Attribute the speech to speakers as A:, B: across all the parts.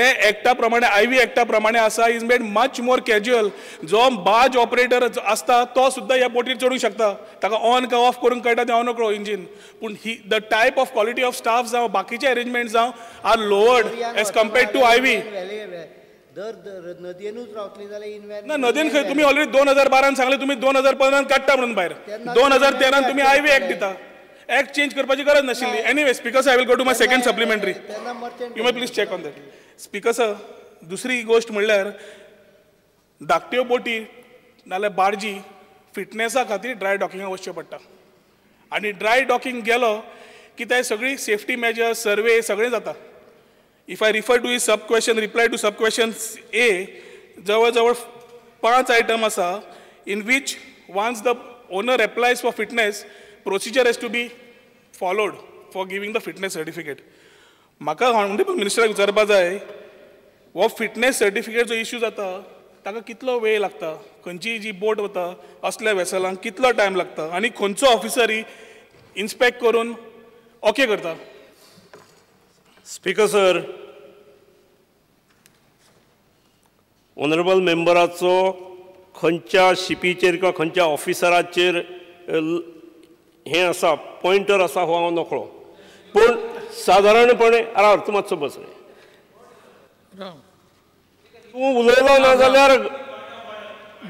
A: ते एक्टा प्रमाणे आयव्ही एक्टा प्रमाणे आसा is made much more casual. जो बाज ऑपरेटर आसता तो सुद्दां ह्या बोटीर चडूंक शकता, ताका ऑन काय ऑफ करूंक कळटा तें हांव नकळो इंजीन. पूण ही the type of quality of staff जावं बाकीचे अरेंजमेंट जावं are lowered as compared to IV. ना नदयेन खंय तुमी ऑलरेडी 2012 सांगलें, तुमी 2015 काडटा म्हणून भायर, 2013 तुमी आयव्ही एक्ट दिता. एक्ट चेंज करपाची गरज नाशिल्ली. Anyway speaker sir, I will go to my second supplementary. You may please check on that. Speaker sir, दुसरी गोश्ट म्हणल्यार धाकट्यो बोटी नाल्यार बार्जी फिटनेसा खातीर ड्राय डॉकिंगाक वचचें पडटा आनी ड्राय डॉकिंग गेलो की ते सगळी सेफ्टी मेजर्स सर्वे सगळें जाता. If I refer to his sub question, reply to sub question A, जवळ जवळ 5 आयटम आसा in which once the owner applies for fitness, procedure has to be followed for giving the fitness certificate. म्हाका honourable मिनिस्टराक विचारपा जाय, हो fitness certificate जो issue जाता ताका कितलो वेळ लागता, खंयची जी बोट वता असल्या वेसलांक कितलो टायम लागता आनी खंयचो ऑफिसर ही इन्स्पेक्ट करून ओके करता.
B: स्पीकर सर, ऑनरेबल मेंबराचो खंयच्या शिपीचेर किंवा खंयच्या ऑफिसराचेर हें आसा पॉयंटर आसा हो हांव नकळो, पूण सादारणपणे राव तूं मातसो बस रे, तूं उलयलो ना जाल्यार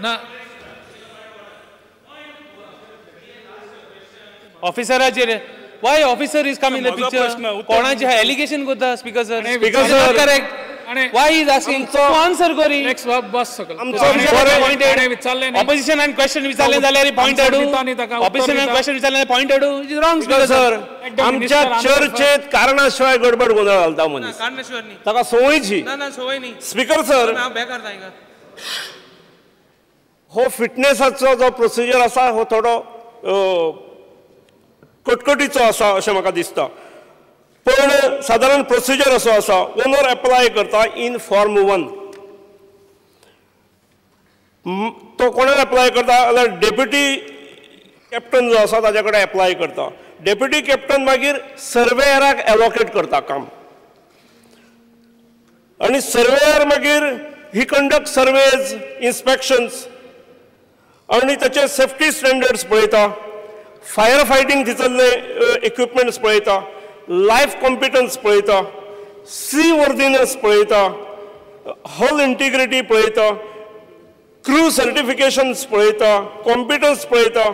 C: ना ऑफिसराचेर. Why officer is coming in the picture? कोणाचे एलिगेशन करता speaker sir?
B: Speaker sir
C: correct. Why is asking? तूं आन्सर करी.
D: नेक्स्ट बस सकल.
C: ऑपोजिशन आनी क्वेश्चन विचारलें जाल्यार पॉयंट हाडू, ऑपोजिशन आनी क्वेश्चन विचारलें point हाडू. It is wrong speaker
B: sir. आमच्या चर्चेत कारणाशिवाय गडबड गोंदळ घालता मनीस, ताका संवयची.
C: ना ना संवय न्ही
B: स्पीकर सर.
C: बेकार जायना
B: हो फिटनेसाचो जो प्रोसिजर आसा हो थोडो कटकटीचो आसा अशें म्हाका दिसता, पूण सादारण प्रोसिजर असो आसा, ओनर एप्लाय करता इन फॉर्म 1, तो कोणाक एप्लाय करता जाल्यार डेप्युटी कॅप्टन जो आसा ताच्या कडेन एप्लाय करता. डेप्युटी कॅप्टन मागीर सर्वेयराक एलोकेट करता काम, आनी सर्वेयर मागीर ही कंडक्ट सर्वेज इन्स्पेक्शन्स आनी ताचे सेफ्टी स्टँडर्ड्स पळयता, फायर फायटींग थंयसरले इक्विपमेंट्स पळयता, लायफ कॉम्पिटन्स पळयता, सी वर्दीनस पळयता, हॉल इंटिग्रिटी पळयता, क्रू सर्टिफिकेशन्स पळयता, कॉम्पिटन्स पळयता,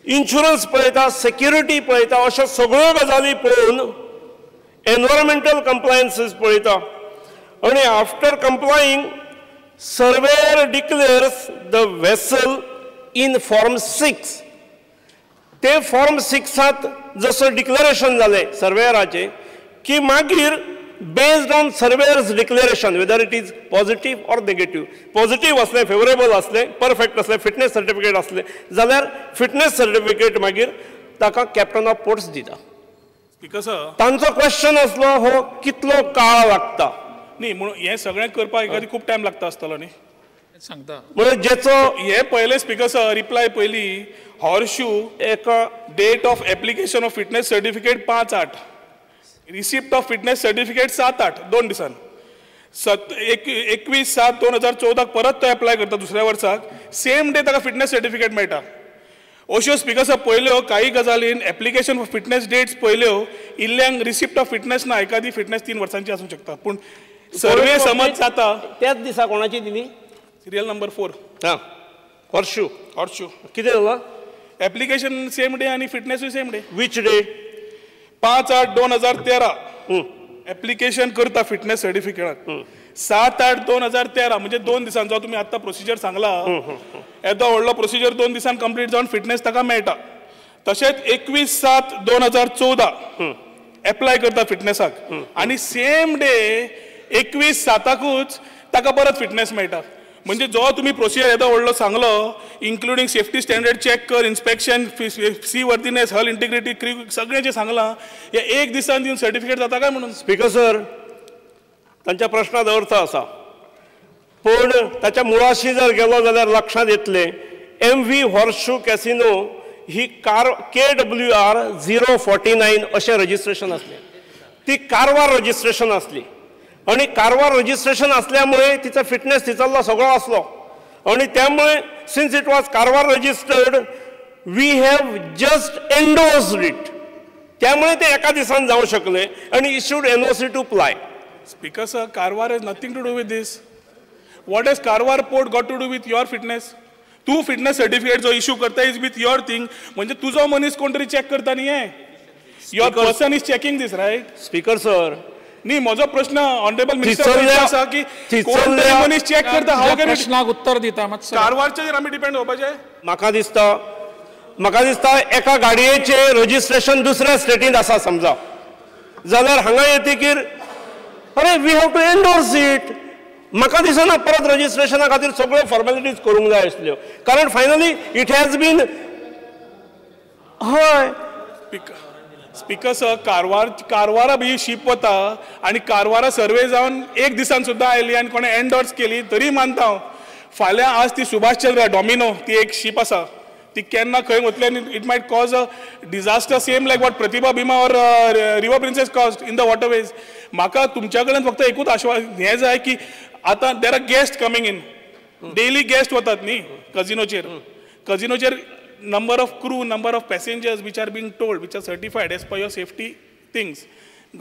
B: इन्शुरन्स पळयता, सेक्युरिटी पळयता, अश्यो सगळ्यो गजाली पळोवन एनवायरमेंटल कंप्लायन्सीस पळयता आनी after complying surveyor declares the vessel in form 6. ते फॉर्म 6 जसो डिक्लेरेशन जालें सर्वेयराचें की मागीर based on surveyor's declaration whether it is positive or negative, positive आसलें, फेवरेबल आसलें, परफेक्ट आसलें, फिटनेस सर्टिफिकेट आसलें जाल्यार फिटनेस सर्टिफिकेट मागीर ताका कॅप्टन ऑफ पोर्ट्स दिता.
A: स्पीकर सर,
B: तांचो क्वेश्चन आसलो हो कितलो काळ लागता
A: न्ही, म्हणून हें सगळें करपाक एखादी खूब टायम लागता आसतलो न्ही
D: सांगता.
B: म्हणजे जेचो
A: हे पयले स्पीकर सर रिप्लाय पयली हॉर्शू
B: एक
A: date of application of fitness certificate 5/8, receipt of fitness certificate 7/8, 2 दिसान 21/7/2014 परत तो एप्लाय करता दुसऱ्या वर्साक, सेम डे ताका फिटनेस सर्टिफिकेट मेळटा. अश्यो स्पीकर सर पयल्यो काही गजालीन एप्लिकेशन फॉर फिटनेस डेट्स पयल्यो इल्ल्यांक रिसिप्ट ऑफ फिटनेस ना, एखादी फिटनेस 3 वर्सांची आसूंक शकता, पूण सर्वे समज जाता.
B: त्याच दिसा कोणाची दिली?
A: Serial number 4.
B: हां, हॉर्शू.
A: हॉर्शू
B: कितें जाला?
A: एप्लिकेशन सेम डे आनी फिटनेसूय same day.
B: Which day?
A: 5/8/2013 application करता फिटनेस सर्टिफिकेटाक, 7/8/2013 म्हणजे 2 दिसांचो तुमी आत्तां प्रोसिजर सांगला, येदो व्हडलो प्रोसिजर 2 दिसान कंप्लीट जावन फिटनेस ताका मेळटा. तशेंच 21/7/2014 एप्लाय करता फिटनेसाक आनी सेम डे 21/7 ताका परत फिटनेस मेळटा. म्हणजे जो तुमी प्रोसिजर येदो व्हडलो सांगलो इन्क्लुडींग सेफ्टी स्टँडर्ड चॅक कर, inspection, sea worthiness, hull integrity, crew सगळें जें सांगलां हे एक दिसान दिवन सर्टिफिकेट जाता काय म्हणून?
B: स्पीकर सर, तांच्या प्रश्नांत अर्थ आसा, पूण ताच्या मुळाशी जर गेलो जाल्यार लक्षांत येतलें एम व्ही हॉर्शू कॅसिनो ही कार KWR 049 अशें रजिस्ट्रेशन आसलें, ती कारवार रजिस्ट्रेशन आसली. आणि कारवार रजिस्ट्रेशन असल्यामुळे तिचा फिटनेस तिचल्लो सगळो आसलो आणि त्यामुळे since it was Karwar registered we have just endorsed it. त्यामुळे ते एका दिसान जावं शकले आणि issued NOC to ply.
A: Speaker sir, Karwar has nothing to do with this. What has Karwar port got to do with your fitness? तू fitness certificate जो issue करता is with your thing, म्हणजे तुझो मनीस कोण तरी चॅक करता न्ही हें. Your person is checking this, right?
B: Speaker sir,
A: न्ही, म्हजो प्रश्न ऑनरेबल मिनिस्टर आसा की कोण तरी मनीस चॅक करता. हांव
D: प्रश्नाक उत्तर दिता मातसो.
A: कारवारचेर आमी डिपेंड जावपाचें?
B: म्हाका दिसता एका गाडयेचें रजिस्ट्रेशन दुसऱ्या स्टेटींत आसा समजा, जाल्यार हांगा येतकीर अरे we have to endorse it. म्हाका दिसना परत रजिस्ट्रेशना खातीर सगळ्यो फॉर्मेलिटीज करूंक जाय आसल्यो, कारण फायनली it has been. हय
A: स्पीकर सर, कारवारा बी शीप वता आनी कारवारा सर्वे जावन एक दिसान सुद्दां आयली आनी कोणें एन्डोर्स केली तरी मानता हांव. फाल्यां आज ती सुभाष चंद्र डॉमिनो ती एक शीप आसा, ती केन्ना खंय वतली आनी it might cause a disaster same like what Pratibha Bhima or River Princess caused in the waterways. म्हाका तुमच्या कडेन फक्त एकूच आश्वासन हें जाय की आतां there are guest coming in, daily guest वतात न्ही कजिनोचेर. कजिनोचेर number of crew, number of passengers which are being told, which are certified as per your safety things.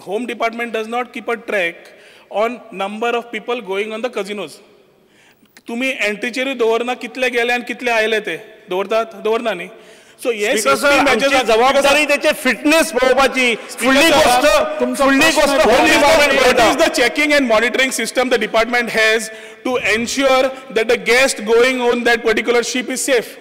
A: Home department does not keep a track on number of people going on the casinos. तुम्ही एंट्रीचेरूय दवरना कितले गेले आनी कितले आयले ते दवरतात, दवरना न्ही. So हे
B: जबाबदारी त्याचे फिटनेस पळोवपाची. फुडली गोष्ट
A: What is the checking and monitoring system the department has to ensure that the guest going on that particular ship is safe?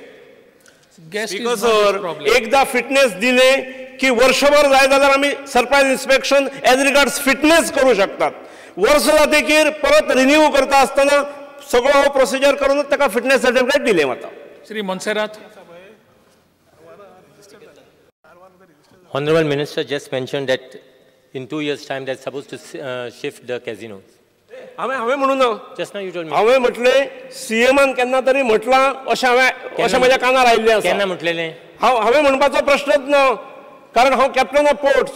B: Speaker sir, एकदा फिटनेस दिले की वर्षभर जाय जाल्यार आमी surprise inspection as regards fitness करूं शकतात. वर्स जातकीर परत रिन्यू करता आसतना सगळो हो प्रोसिजर करून ताका फिटनेस सर्टिफिकेट दिलें वता.
D: Shri Monserrate.
E: Honorable Minister just mentioned that in 2 years' time they're supposed to shift the casinos.
B: हांवें म्हणूं ना.
E: Just now you told me.
B: हांवें म्हटलें सीएमान केन्ना तरी म्हटलां अशें हांवें अशें म्हज्या कानार आयिल्लें आसा.
E: केन्ना म्हटलेलें?
B: हांव हांवें म्हणपाचो प्रश्नच ना, कारण हांव कॅप्टन ऑफ पोर्ट्स.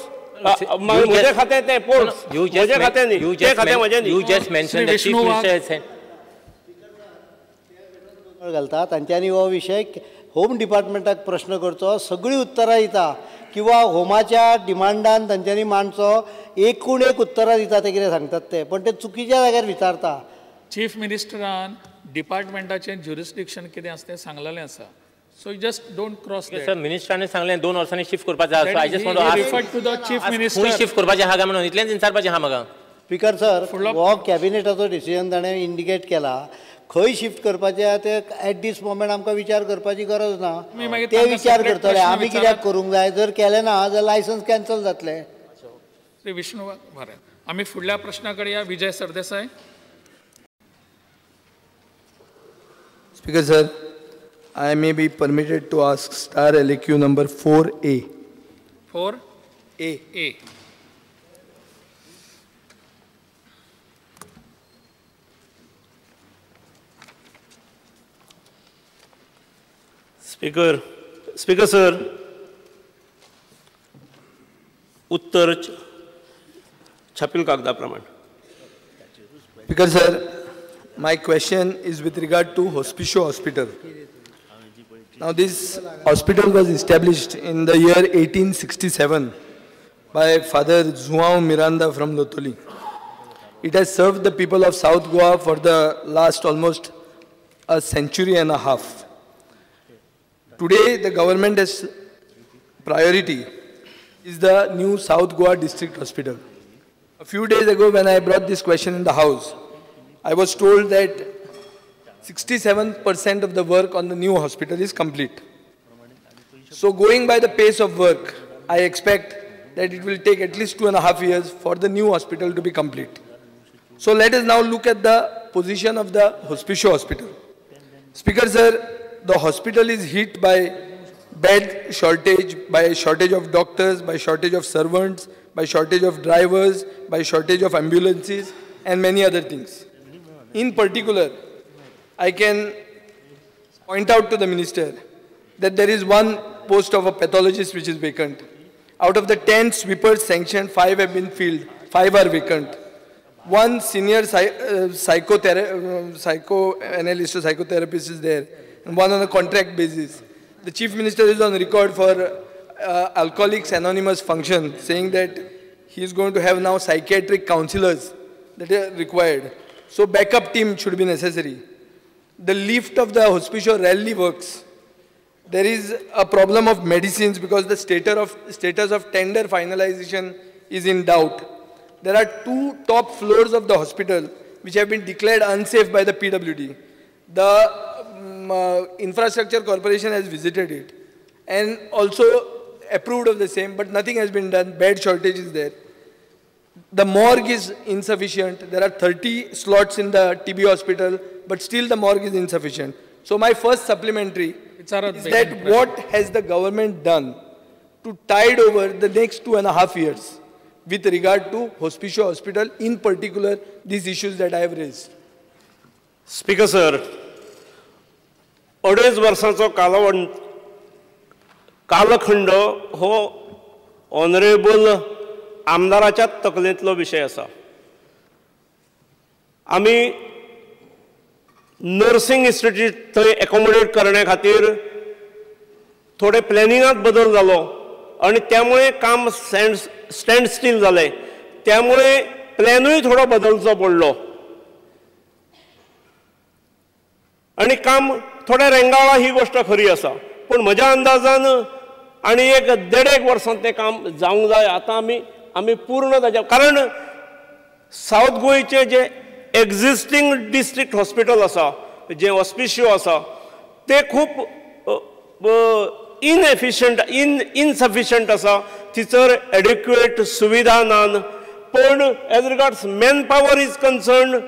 B: म्हजें खातें तें पोर्ट्स, म्हजें खातें न्ही, तें खातें म्हजें न्ही.
E: You just mentioned the Chief Minister has said.
F: घालता तांच्यांनी हो विशय होम डिपार्टमेंटाक प्रश्न करचो, सगळीं उत्तरां दिता किंवा होमाच्या डिमांडान तांच्यांनी मांडचो, एकूण एक उत्तरां दिता ते कितें सांगतात ते, पण ते चुकीच्या जाग्यार विचारता.
D: चीफ मिनिस्टरान डिपार्टमेंटाचें ज्युरिस्डिक्शन कितें आसा तें सांगलेलें आसा. So you just don't cross that.
E: Sir, मिनिस्टरान सांगलें 2 वर्सांनी शिफ्ट करपाचें आसा. I just want to ask,
D: refer to the chief minister.
E: खंय शिफ्ट करपाचें आहा काय म्हणून इतलेंच विचारपाचें आहा म्हाका.
F: स्पीकर सर, हो कॅबिनेटाचो डिसिजन ताणें इंडिकेट केला, खंय शिफ्ट करपाचें ते एट दीस मोमेंट आमकां विचार करपाची गरज ना. ते विचार करतले, आमी कित्याक करूंक जाय? जर केलें ना जाल्यार लायसन्स कॅन्सल जातलें.
D: श्री विष्णू बरें, आमी फुडल्या प्रश्ना कडेन या. Vijay Sardesai.
G: Speaker sir, I may be permitted to ask star LAQ number 4A.
D: 4A. A.
B: Speaker sir, उत्तर छापील कागदा प्रमाण.
G: Speaker sir, my question is with regard to Hospicio Hospital. Now this hospital was established in the year 1867 by Father João Miranda from Lotoli. It has served the people of South Goa for the last almost a century and a half. Today, the government has priority is the new South Goa District Hospital. A few days ago, when I brought this question in the house, I was told that 67% of the work on the new hospital is complete. So going by the pace of work, I expect that it will take at least 2.5 years for the new hospital to be complete. So let us now look at the position of the Hospicio Hospital. Speaker sir, the hospital is hit by bed shortage, by shortage of doctors, by shortage of servants, by shortage of drivers, by shortage of ambulances, and many other things. In particular, I can point out to the minister that there is one post of a pathologist which is vacant. Out of the 10 sweepers sanctioned, 5 have been filled, 5 are vacant. One senior psychoanalyst or psychotherapist is there, and one on a contract basis. The Chief Minister is on record for Alcoholics Anonymous function, saying that he is going to have now psychiatric counselors that are required. So backup team should be necessary. The lift of the Hospicio rarely works. There is a problem of medicines because the status of tender finalization is in doubt. There are 2 top floors of the hospital which have been declared unsafe by the PWD. The Infrastructure Corporation has visited it and also approved of the same, but nothing has been done. Bed shortage is there. The morgue is insufficient. There are 30 slots in the TB hospital, but still the morgue is insufficient. So my first supplementary is that what has the government done to tide over the next 2.5 years with regard to Hospicio Hospital, in particular, these issues that I have raised?
B: Speaker sir, 2.5 वर्सांचो कालखंड हो honourable आमदाराच्या तकलेंतलो विशय आसा. आमी nursing institute थंय accommodate करण्या खातीर थोडे प्लॅनिंगांत बदल जालो आनी त्यामुळे काम स्टँड स्टील जालें. त्यामुळे प्लॅनूय थोडो बदलचो पडलो आनी काम थोडें रेंगाळा ही गोश्ट खरी आसा. पूण म्हज्या अंदाजान आनी एक 1.5 वर्सांत तें काम जावंक जाय. आतां आमी पूर्ण ताच्या, कारण सावथ गोंयचें जें एक्झिस्टींग डिस्ट्रिक्ट हॉस्पिटल आसा, जें हॉस्पिशियो आसा, तें खूब इनएफिशियंट इनसफिशियंट आसा. थंयसर एडिक्वेट सुविधा ना. पूण as regards man power is concern,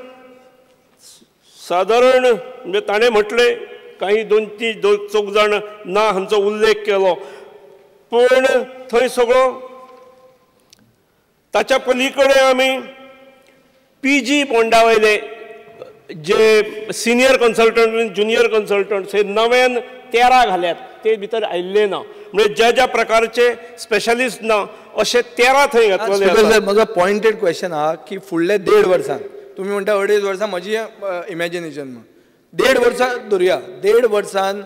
B: सादारण म्हणजे ताणें म्हटलें काही 2-3 चौग जाण ना हांचो उल्लेख केलो, पूण थंय सगळो ताच्या पलीकडे आमी पी जी बोंडा वयले जे सिनियर कन्सल्टंट आनी ज्युनियर कन्सल्टंट हे नव्यान 13 घाल्यात, ते भितर आयिल्ले ना. म्हणजे ज्या ज्या प्रकारचे स्पेशलिस्ट ना अशे 13 थंय घातलेले.
G: म्हजो पॉयंटेड क्वेश्चन आहा की फुडले 1.5 वर्सां, तुमी म्हणटा 2.5 वर्सां, म्हजी इमॅजिनेशन म्हण 1.5 वर्सां धरुया, 1.5 वर्सान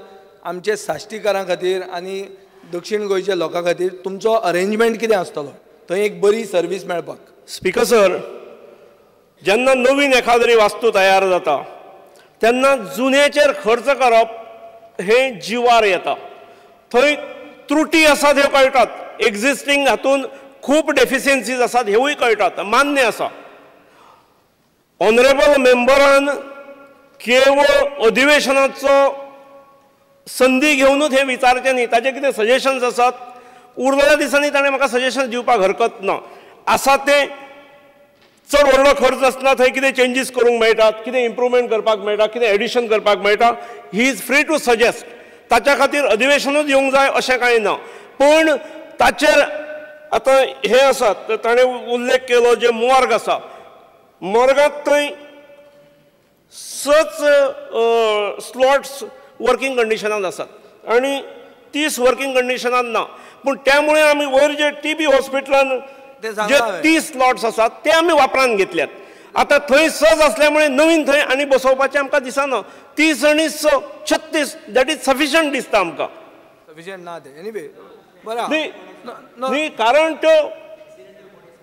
G: आमचे साश्टीकारां खातीर आनी दक्षिण गोंयच्या लोकां खातीर तुमचो अरेंजमेंट कितें आसतलो थंय एक बरी सर्वीस मेळपाक?
B: स्पीकर सर, जेन्ना नवीन एखाद्री वास्तू तयार जाता तेन्ना जुन्याचेर खर्च करप हें जिवार येता. थंय त्रुटी आसात ह्यो कळटात, एक्झिस्टींग हातून खूब डेफिशियन्सीज आसात हेवूय कळटात, मान्य आसा. ऑनरेबल मेंबरान केवळ अधिवेशनाचो संदी घेवनूच हें विचारचें न्ही, ताचें कितें सजेशन्स आसात उरलेल्या दिसांनी ताणें म्हाका सजेशन दिवपाक हरकत ना. आसा तें चड व्हडलो खर्च आसना, थंय कितें चेंजीस करूंक मेळटात, कितें इम्प्रूवमेंट करपाक मेळटा, कितें एडिशन करपाक मेळटा, he is free to suggest. ताच्या खातीर अधिवेशनूच येवंक जाय अशें कांय ना. पूण ताचेर आतां हें आसा, ताणें उल्लेख केलो जे मॉर्ग आसा, मॉर्गांत थंय 6 स्लॉट्स वर्किंग कंडिशनान आसात आनी 30 वर्किंग कंडिशनान ना. पूण त्यामुळे आमी वयर जे टी बी हॉस्पिटलान जे 30 स्लॉट्स आसात ते आमी वापरान घेतल्यात. आतां थंय 6 आसल्यामुळे नवीन थंय आनी बसोवपाचें आमकां दिसना. 30 आनी 6 36 that is sufficient दिसता आमकां.
G: सफिशियंट ना तें एनीवे बरें
B: न्ही, कारण त्यो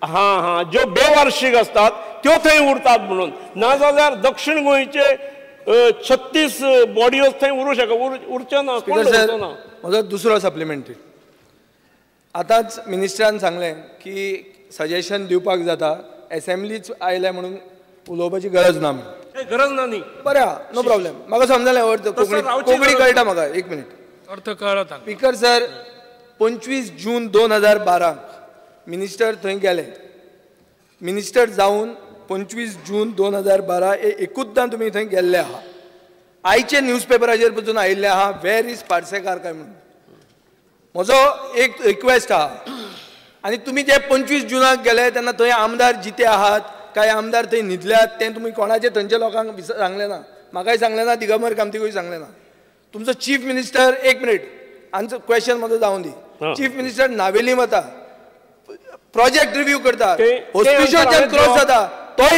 B: हां हां ज्यो बेवार्शीक आसतात त्यो थंय उरतात म्हणून, नाजाल्यार दक्षिण गोंयचे 36 बॉडीज थंय उरूं शकना, उरच्यो ना.
G: सर, म्हजो दुसरो सप्लिमेंटरी, आतांच मिनिस्टरान सांगलें की सजेशन दिवपाक जाता, एसेंब्लीच आयल्या म्हणून उलोवपाची गरज ना म्हणून.
B: गरज ना न्ही,
G: बरें, नो प्रॉब्लेम, म्हाका समजलें अर्थ, कोंकणी कळटा म्हाका. एक मिनीट,
D: अर्थ कळ्ळो.
G: स्पीकर सर, 25 जून 2012 मिनिस्टर थंय गेले. मिनिस्टर जावन 25 जून 2012 हे एकूचदां तुमी थंय गेल्ले आहा. आयचे न्यूजपेपराचेर पसून आयिल्ले आहा वेर is Parsekar काय म्हणून. म्हजो एक रिक्वेस्ट आहा, आनी तुमी जे 25 जुनाक गेले तेन्ना थंय आमदार जिते आहात काय आमदार थंय न्हिदल्यात तें तुमी कोणाचे थंयच्या लोकांक सांगलें ना, म्हाकाय सांगलें ना, दिगंबर कामतीकूय सांगलें ना. तुमचो चीफ मिनिस्टर, एक मिनीट आन्सर क्वेश्चन म्हजो जावन दी, चीफ मिनिस्टर नावेली वता, प्रोजेक्ट रिव्यू करता, हॉस्पिटल क्रॉस जाता, तोय